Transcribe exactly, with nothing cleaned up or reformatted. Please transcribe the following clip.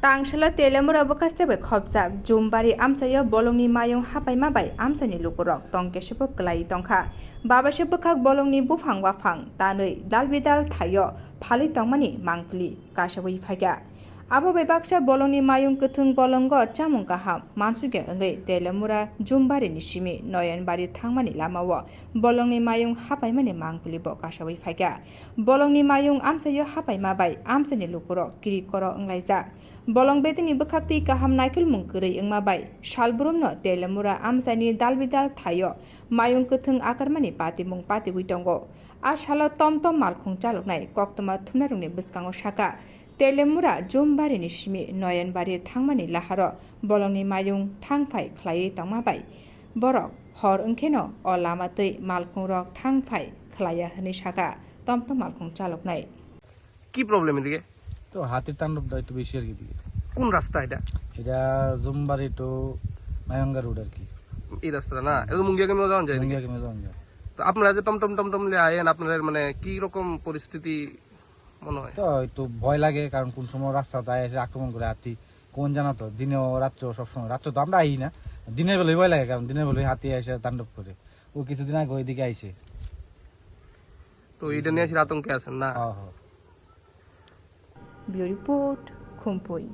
Tangsalo Telemura bwkhaste bai khopjak Jumbari amchaio bolongni mayung hapaima bai amchaini lukurok tongkesebo kwlaiwi tongkha. Babase bwkhak bolongni buphang waphang tanwi dalbidal thaio phalwi tongmani mangpili kasawi phaikha. Abo bai baksa bolongni mayung kwthwng bolongo chamung kaham mansukya wngwi Telemura Jumbarini simi Noyanbari thangmani lamao bolongni mayung hapaimani mangpili bo kasawi phaikha. Bolongni mayung amchaio hapaima bai amchaini lukurok kiri koro wnglaijak. Bolong betini bwkhaktwi kaham naikolmung kwrwi wngma bai salbrumno Telemura amchaini dalbidal thaio mayung kwthwng akarmani patimung patiwi tongo. A salo tom tom malkhung chaloknai koktwma thumnarokni bwskango sakha, Telemura Jumbarini simi Noyanbari thangmani laharo bolongni mayung thangphai khlaiwi tongma bai borok hor wngkheno o lama twi malkhungrok thangphai khlaiya hwnwi sakha tom tom malkhung chaloknai. কি প্রবলেম এদিকে? তো হাতির তাণ্ডবটা একটু বেশি আর কি দিকে। কোন রাস্তা এটা? এটা জুমবাড়ি টু মায়ঙ্গা রোড আর কি। এই রাস্তাটা না, এটা তো মুঙ্গিয়া কেমন যাওয়া যায় এদিকে? মুঙ্গিয়া কেমন যাওয়া যায়। তো আপনারা যে টমটম টমটম নিয়ে আয়েন, আপনাদের মানে কি রকম পরিস্থিতি মনে হয়? তো একটু ভয় লাগে, কারণ কোন সময় রাস্তাতে এসে আক্রমণ করে হাতি, কোন জানা তো, দিনেও রাত্রেও সবসময়। রাত্রে তো আমরা আই না, দিনের বেলায় ভয় লাগে, কারণ দিনের বেলায় হাতি এসে তাণ্ডব করে। ও কিছুদিন আগে ওইদিকে আইছে। তো এটা নিয়ে আসলে আতঙ্কে আছেন না? হ্যাঁ, হ্যাঁ। Bureau Report, Khumpui.